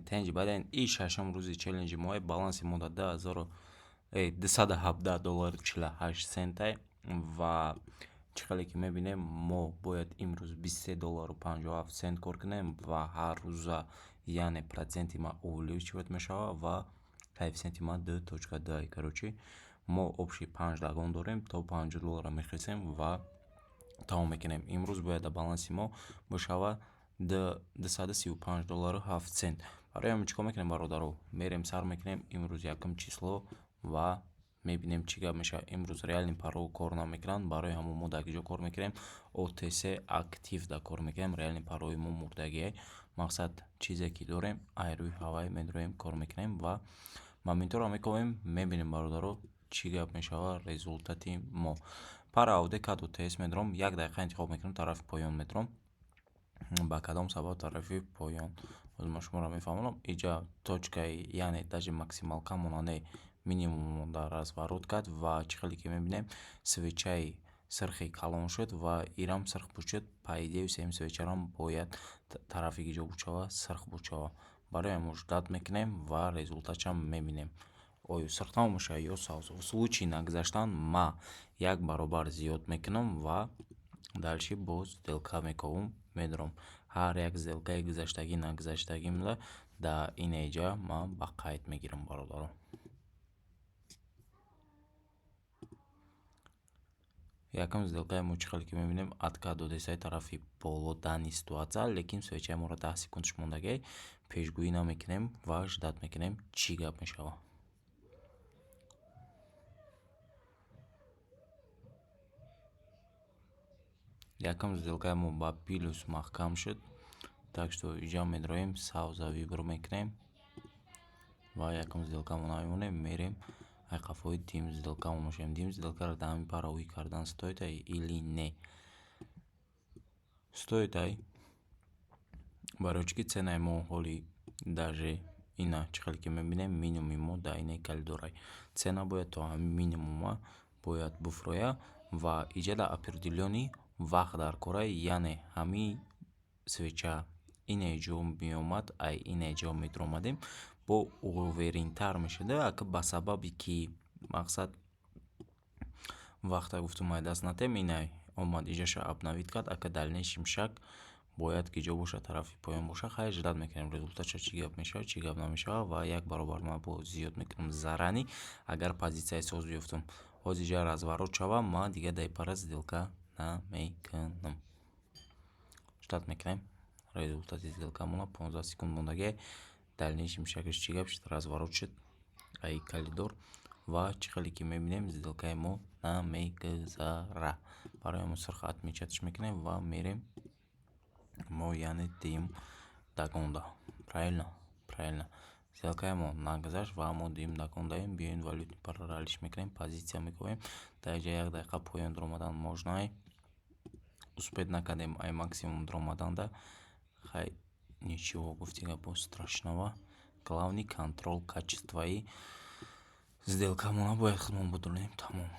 Тенҷ баъден и шашум рӯзи челленҷи мо, баланси мо дар 2217 доллару 48 центай. Ва чӣ хеле ки мебинем, мо бояд имрӯз 23 доллару 57 цент кор кунем ва ҳар рӯза, яъне проценти ма увеличивать мешавад ва коэффициенти ма 2.2. Короче, мо общий панҷ догон дорем, то 50 доллара мехезем ва тамом мекунем. Имрӯз бояд дар баланси мо бошавад 235 доллару 7 цент. Барои ҳамин чӣ кор мекунем, бародаро? Мерем, сар мекунем. Имрӯз якум число ва мебинем, чӣ гап мешавад. Имрӯз реальный паро кор намекунанд, барои ҳамон мо дар киҷо кор мекунем? OTC актив да кор мекунем. Реальный парои мо мурдагие. Мақсад, чизе ки дорем, ай рӯи ҳавай медроем, кор мекунем ва моментҳоро мекобем. Мебинем, бародаро, чӣ гап мешавад, результати мо. Пара AUD CAD OTC медорам, як дақиқа интихоб мекунам, тарафи поён медорам. Ба кадом сабаб тарафи поён, ҳозир ман шуморо мефаҳмонам. Иҷа точкаи, яъне даже максималка монанде минимум дар разворот кард ва чӣ хеле ки мебинем, свечаи сирхи калон шуд ва ирам сирх буд шуд. По идее, сеюм свечарам бояд тарафи киҷо буд шавад? Сирх буд шавад. Барои ҳамин ждать мекунем ва результатшам мебинем, оё сирх тамом мешавад ё сабз. В случаи нагузаштан ма як баробар зиёд мекунам ва дальше боз сделка мековам, медорам. Ҳар як сделкаи гузаштагӣ, нагузаштагимро дар инеҷа ман ба қайд мегирам, бародарон. Якум сделкаи мо, чӣ хеле ки мебинем, откат додесай тарафи боло данный ситуация, лекин свечаи моро 10 секундаш мондагиай, пешгӯӣ намекунем ва ждать мекунем, чӣ гап мешавад. Якум сделкаи мо ба плюс маҳкам шуд, так что иҷа медроем, сабза выбор мекунем ва якум сделкамо намемонем, мерем ай қафои дуюм сделкамо мешавем. Дуюм сделкаро дар ҳамин пара ӯй кардан стоит ай или не стоит ай? Барои чӣ ки ценаи мо ҳоли даже ина, чӣ хеле ки мебинем, минимуми мо дар инаи коридорай. Цена бояд то ҳамин минимума бояд буфрояд ва иҷа дар определённый вақт дар корай, яъне ҳамин свеча ине ҷо меомад, ай ине ҷо медаромадем, бо увереннтар мешуда. Ака, ба сабаби ки мақсад вақта гуфтум, ай даст натем, ина омад, иҷаша обновить кард. Ака, дальнейший шаг бояд ки ҷо бошад, тарафи поён бошад. Хайр, ждать мекунем результатша, чӣ гап мешавад, чӣ гап намешавад. Ва як баробар ман бо зиёд мекунам заранее, агар позитсияи соз биёфтам. Ҳозир иҷа разворот шава, ман дигар дар пара сделка намекунам. Ждать мекунем результати сделкамона, 15 секунд мондагиай. Дальнейший шагаш чӣ гап шуд? Разворот шуд ай коридор ва чӣ хеле ки мебинем, сделкаи мо намегузара. Барои ҳамон сирх отмечатьш мекунем ва мерем мо, яъне дуюм догонда. Правильно, правильно, сделкаи мо нагузашт ва мо дуюм догондаем. Биёем, валютный параро ҳаллиш мекунем, позитсия мекунем. Дар инҷа як дақиқа поён дуромадан можно ай. Успеть накардем ай максимум дуромаданда. Хай, ничего, гуфти гапо, страшного. Главный контроль качествои сделкамона бояд худмон бидонем, тамом.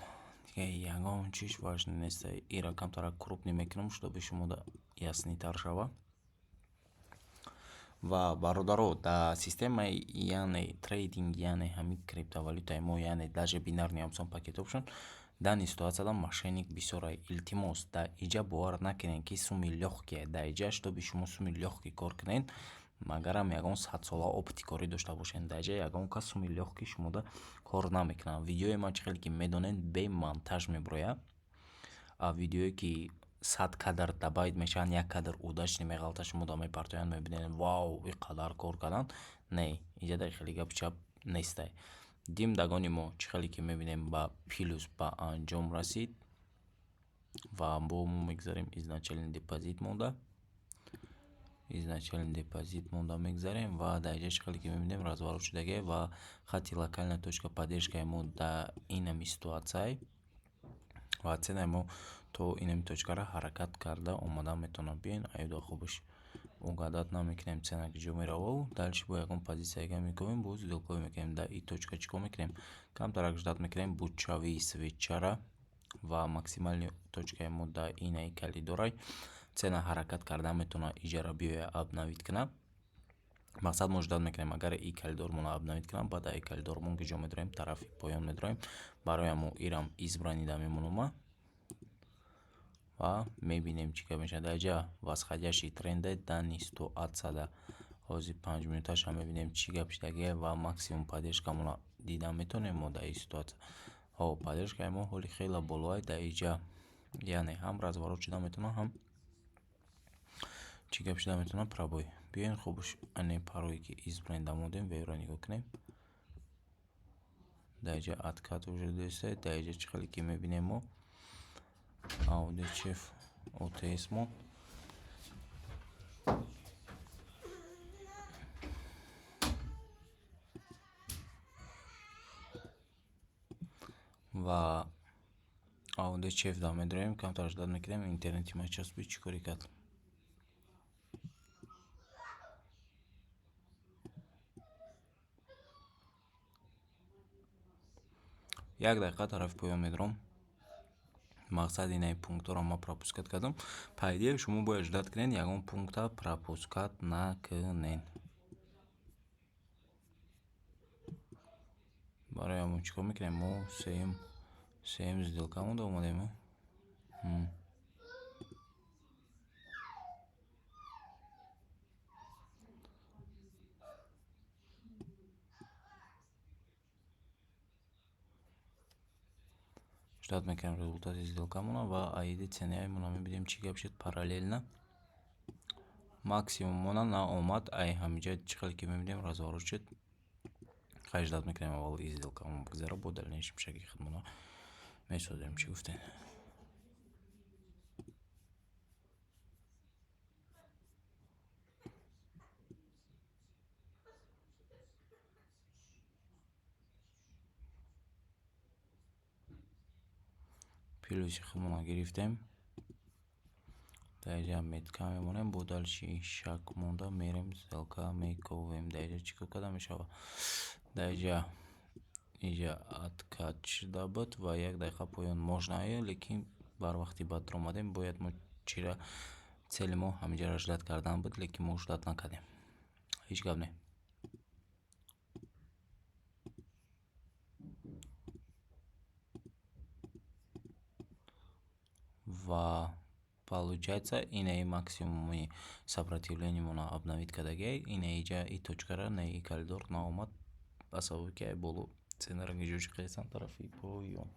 Дигар ягон чиз важный нест. Ира камтарак крупный мекунам, чтобы шумода яснитар шавад. Ва, бародаро, дар системаи, яъне трейдинг, яъне ҳамин криптовалютаи мо, яъне даже бинарный опцион, пакет опшн, данный ситуатсияда мошенник бисёр. Илтимос, дар иҷа бовар накунед, ки суми лёгкие. Дар иҷа, чтобы шумо суми лёгкий кор кунед, магарам ягон садсола опыти корӣ дошта бошед. Дар иҷа ягон кас суми лёгкий шумода кор намекунад. Видеои ман, чӣ хеле ки медонед, бе монтаж мебирояд. А видеое ки 100 кадр добавить мешаванд, як кадр удачный меғалта, шумода мепартоянд, мебинед, вау, ин қадар кор карданд. Не, иҷа дар хеле гапи чап нестай. Дуюм догони мо, чӣ хеле ки мебинем, ба плюс ба анҷом расид ва бо мо мегзарем изначальный депозит монда, изначальный депозит монда мегзарем. Ва дар инҷа, чӣ хеле ки мебинем, разворот шудагиа ва хатти локальная точка поддержкаи мо дар инами ситуатсияй ва ценаи мо то инами точкаро ҳаракат карда омада метавонад. Биёен, аюда хубаш угадать намекунем, цена куҷо меравад. Дальше бо ягон позитсияга мекунем, боз сделкаҳо мекунем. Дар ин точка чӣ кор мекунем? Камтарак ждать мекунем бучавии свечара ва максимальный точкаи мо дар инаи коридорай. Цена ҳаракат карда метавонад, иҷара биёяд, обновить кунад. Мақсад, мо ждать мекунем, агар и коридормонро обновить кунам, баъд ай коридормон куҷо медроем? Тарафи поён медроем. Барои ҳамо ирам избранный да мемонам ва мебинем, чӣ гап мешавад. Дар инҷа восходящий тренде данный ситуатсияда. Ҳозир 5 минуташа мебинем, чӣ гап шудагие, ва максимум поддержкамонро дида метавонем мо дар ин ситуатсия. Ҳо, поддержкаи мо ҳоли хеле болоай дар инҷа, яъне ҳам разворот шуда метавонад, ҳам чӣ гап шуда метавонад, пробой. Биёен, хубш, ане парое ки избранный да мондем, веро нигоҳ кунем. Дар инҷа откат вуҷуд дошта. Дар инҷа чӣ хеле ки мебинем, мо AUD CHF OTC мон. Ва AUD CHF да медроем, камтар ждать мекунем. Интернети ма часпид, чӣ коре кард? Як дақиқа тарафи поён медорам. Мақсади инаи пунктҳоро ман пропускать кардам. По идее, шумо бояд ждать кунед, ягон пункта пропускать накунед. Барои ҳамон чӣ кор мекунем? Мо сеюм сделкамонда омадем. Ждать мекунем результати сделкамона ва аиди ценаҳоямона мебинем, чӣ гап шуд. Параллельно максимумона наомад. Ай ҳаминҷа чӣ хеле ки мебинем, разворот шуд. Хай, ждать мекунем, аввал и сделкамон бигзара, бо дальнейшем шаги худмона месозем. Чӣ гуфтед? Плюси худмона гирифтем. Дар инҷа метка мемонем, бо дальше шак монда мерем, сделка мековем. Дар инҷа чӣ кор карда мешавад? Дар инҷа откат шуда буд ва як дақиқа поён можно, лекин бар вақти баъд омадем. Бояд мо чира, цели мо ҳаминҷаро ждать кардан буд, лекин мо ждать накардем. Ҳеҷ гап не. Ва получается, инаи максимуми сопротивлениемона обновить кардагиай. Инаиҷа и точкара на и коридор наомад, ба сабаби ки ай боло ценаро ҷо чиқисан тарафи поён.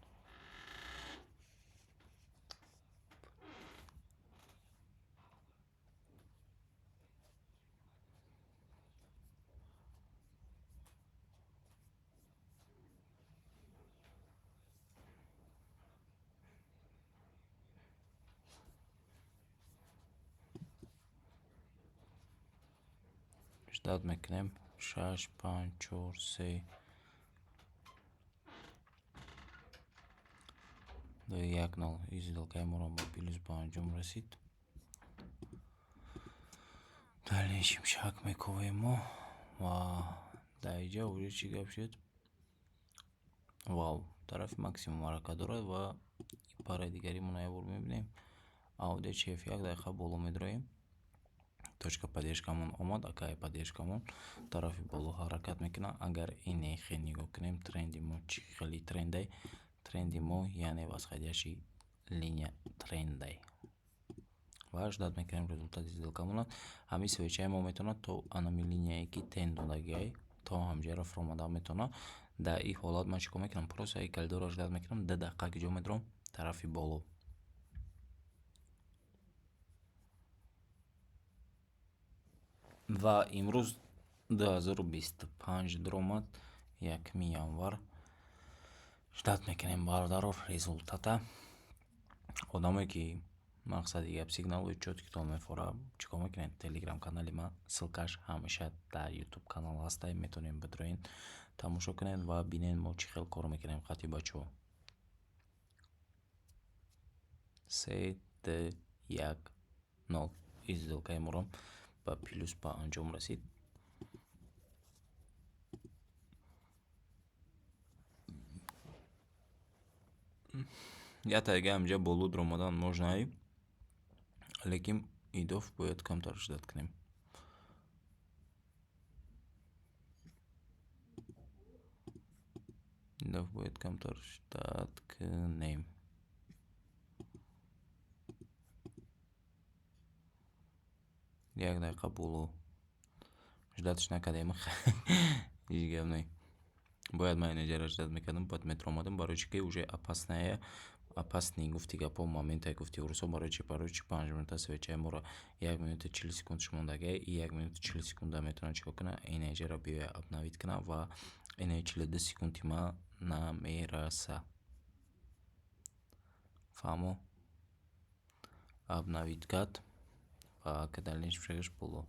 Ждать мекунем. Шаш, панҷ, чор, се, ду, як, нол. И сделкаи моро ба плюс ба анҷом расид. Дальнейшем шаг мековем мо. Ва дар инҷа уже чӣ гап шуд? Вау, тарафи максимум ҳаракат дорад. Ва параи дигаримона як бор мебинем. AUD CHF, як дақиқа боло медроем. Точка поддержкамон омад. Акай поддержкамон тарафи боло ҳаракат мекунад. Агар ине хел нигоҳ кунем, тренди мо чӣ хели трендай? Тренди мо, яъне восходящий линия трендай. Ва ждать мекунем результати сделкамона. Ҳамин свечаи мо метавонад то анами линияе ки тень додагиай, то ҳамҷаро фуромада метавонад. Дар ин ҳолат ман чӣ кор мекунам? Просто ин коридорро ждать мекунам. 2 дақиқа ки ҷо медорам тарафи боло. Ва имрӯз 2025 даромад, 1 январ. Ждать мекунем, бародаро, результата. Одамое ки, мақсади гап, сигналҳои чёткитон мефора, чӣ кор мекунед? Телеграм канали ман, ссылкаш ҳамеша дар Ютуб канал ҳастай, метавонед бидроед, тамошо кунед ва бинед, мо чӣ хел кор мекунем қати бачаҳо. Се, ду, як, нол. Ин сделкаи моро ба плюс ба анҷом расид. Як тарига ҳаминҷа боло даромадан можно, лекин идоф бояд камтар ждать кунем. Ин дафъа бояд камтар ждать кунем. Як дақиқа боло ждать ш накардем, ҳеҷ гап не. Бояд ман инаҷаро ждать мекардам, баъд метаромадам, барои чӣ ки уже опасная, опасный гуфти гапҳо моментае, гуфти урусҳо. Барои чӣ? Барои чӣ 5 минута свечаи моро 1 минуту 40 секундаш мондагиа и 1 минуту 40 секунда метавонад чикор кунад? Инаҷаро биёяд, обновить кунад ва инаи 42 секунди ман намераса. Фаҳмо? Обновить кард ва дальнейший шагаш боло.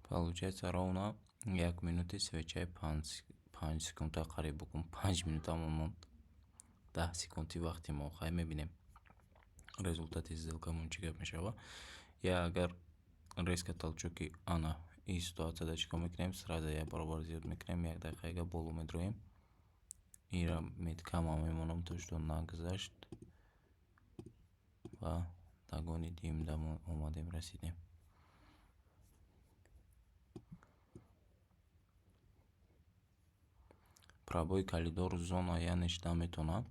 Получается, ровно 1 минути свечаи 5 секунда, қариб букун 5 минутамон монд. 10 секунди вақти мо. Хай, мебинем, результати сделкамон чӣ гап мешавад. Я агар резко толчоки ана ин ситуатсияда чӣ кор мекунем? Сразу як баробар зиёд мекунем, як дақиқага боло медроем. Инра меткама мемонам, то что нагузашт, ва догони дуюмда мо омадем, расидем. Пробой коридор зона, яъне шуда метавонад,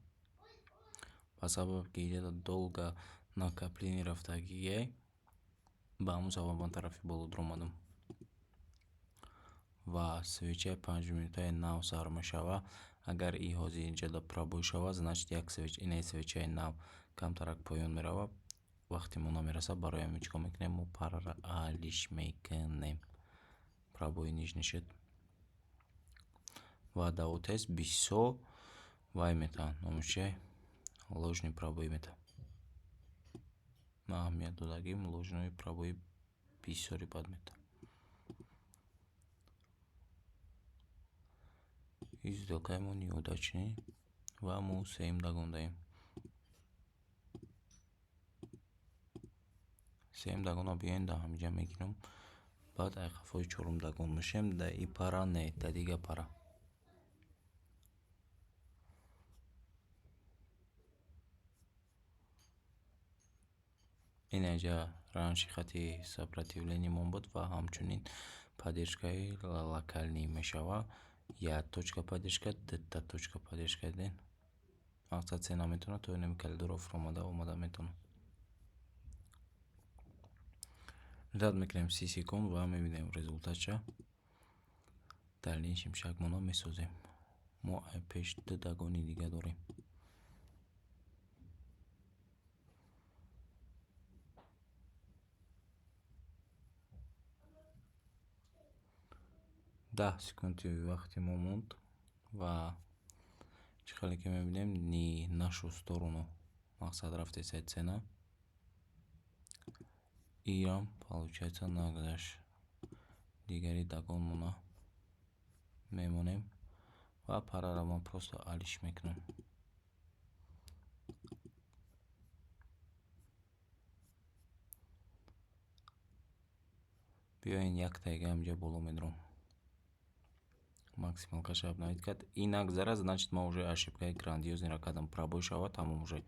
ба сабабе ки иҷода долго накопление рафтагие, ба ҳамон сабаб ман тарафи боло дуромадам ва свечаи 5 минутаи нав сар мешавад. Агар и ҳозир инҷода пробой шавад, значит, як свеч, инаи свечаи нав камтарак поён меравад, вақти мо намерасад. Барои ҳамин чӣ кор мекунем? Мо параро алиш мекунем. Пробои нижний шуд ва дар ОТС бисёр вай метавад, номаш чия, ложный пробой метавад. Ман аҳамият додагим, ложный пробои бисёри бад метавад. Ин сделкаи мо неудачный ва мо сеюм догондаем. Сеюм догона биёем, дар ҳаминҷа мегирам, баъд ай қафои чорум догон мешавем. Дар ин пара не, дар дигар пара. Инаҷа раньше хати сопротивлениямон буд ва ҳамчунин поддержкаи локальный мешавад. Як точка поддержка, дута точка поддержка дидем. Мақсад, цена метавонад то инами коридорро фуромада омада метавонад. Ждать мекунем 30 секунд ва мебинем результатша. Дальнейший шагмона месозем. Мо ай пеш ду догони дига дорем. 10 секунди вақти мо монд ва чӣ хеле ки мебинем, не нашу сторону, мақсад, рафтесай цена. Ирам, получается, нагузашт. Дигари догонмона мемонем ва параро ман просто алиш мекунам. Биёен, яктаига ҳаминҷа боло медурам. Максималкаша обновить кард. Ин нагзара, значит, ман уже ошибкаи грандиозныйро кардам. Пробой шавад, тамом уже.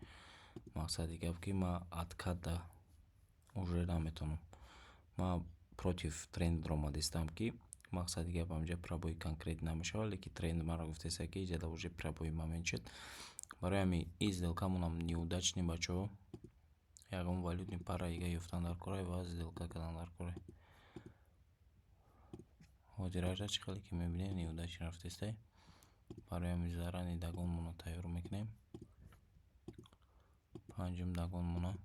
Мақсади гап, ки ман откатда уже наметавонам. Ман против тренд омадистам, ки мақсади гап, ҳаминҷа пробои конкрет намешавад, лекин тренд маро гуфтеста, ки иҷода уже пробои момент шуд. Барои ҳамин ин сделкамонам неудачный, бачаҳо. Ягон валютный пара дига ёфтан дар корай ва сделка кардан дар корай. Ҳозиража чӣ хеле ки мебинем, неудачно рафтестай. Барои ҳамин заранее догонмонро тайёр мекунем. Панҷум догонмона.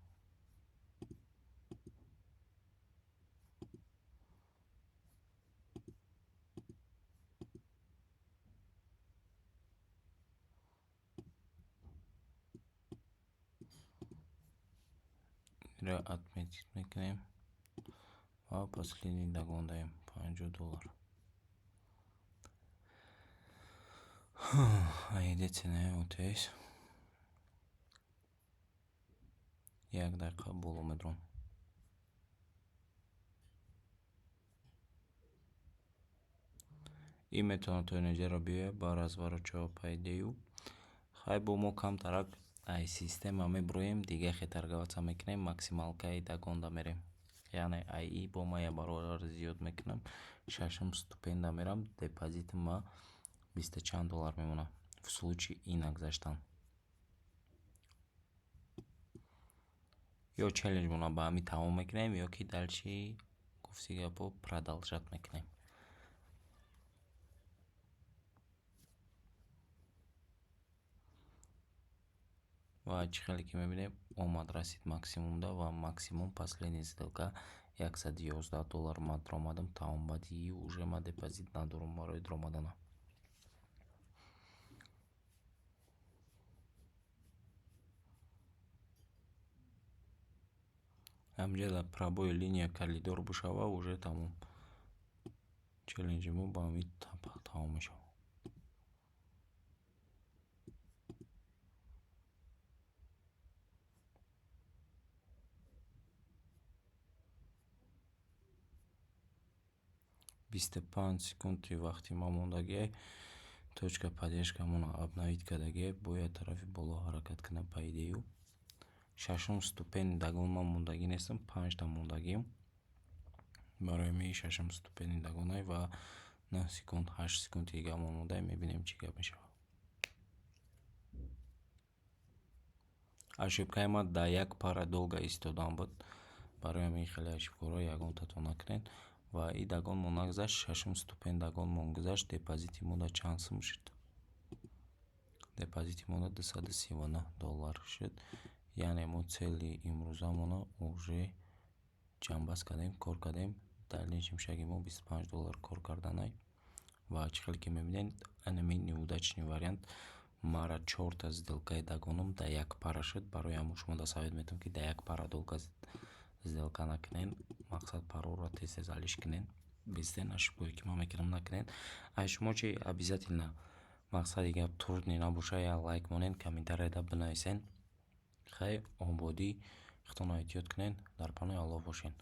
Инро отметить мекунем ва последний догон даем, 50 доллар. Аиде ценаи ОТС як дақиқа боло медурам. Ин метавонад то инаҷаро биёяд ба разворот шава, по идею. Хай, бо мо камтарак ай система мебуроем, дига хе торговаться мекунем, максималкаи догонда мерем. Яъне ай и бо ма як баробар зиёд мекунам, шашум ступеньда мерам, депозити ма бисту чанд доллар мемонад в случае и нагзаштан. Ё челленҷмона ба ҳамин тамом мекунем, ё ки дальше, гуфти гапҳо, продолжать мекунем. Ва чӣ хеле ки мебинем, омад, расид максимумда ва максимум последний сделка 111 доллар ман даромадам, тамом. Баъди уже ман депозит надорам барои даромаданам. Ҳаминҷа пробой линия коридор бошава, уже тамом, челленҷи мо ба ҳамин тамом мешавад. 25 секунди вақти ма мондагиай, точка поддержкамонро обновить кардагиай, бояд тарафи боло ҳаракат кунад по идее. Шашум ступени догон ман мондагӣ нестам, панҷта мондагиам. Барои ҳамин шашум ступени догонай ва 9 секунд, 8 секунди дига мо мондаем, мебинем, чӣ гап мешавад. Ошибкаи ман дар як пара долго истодан буд. Барои ҳамин хеле ошибкаҳоро ягонтатон накунед. Ва и догонмон нагузашт, шашум ступень догонмон гузашт, депозити мо дар чанд сум шуд? Депозити мо дар 239 доллар шуд. Яъне мо цели имрӯзамонро уже ҷамъбаст кардем, кор кардем. Дальнейшем шаги мо 25 доллар кор карданай. Ва чӣ хеле ки мебинед, анами неудачный вариант мара чорта сделкаи догоном дар як пара шуд. Барои ҳамон шумо да совет метавонам, ки дар як пара долго сделка накунед. Мақсад, пароро тез тез алиш кунед. Безден ошибкое ки ман мекунам, накунед. Ай шумо чи обязательно, мақсади гап, трудный набошад, як лайк монед, комментарияда бинависед. Хайр, ободӣ, худтонро эҳтиёт кунед, дар паноҳи Аллоҳ бошед.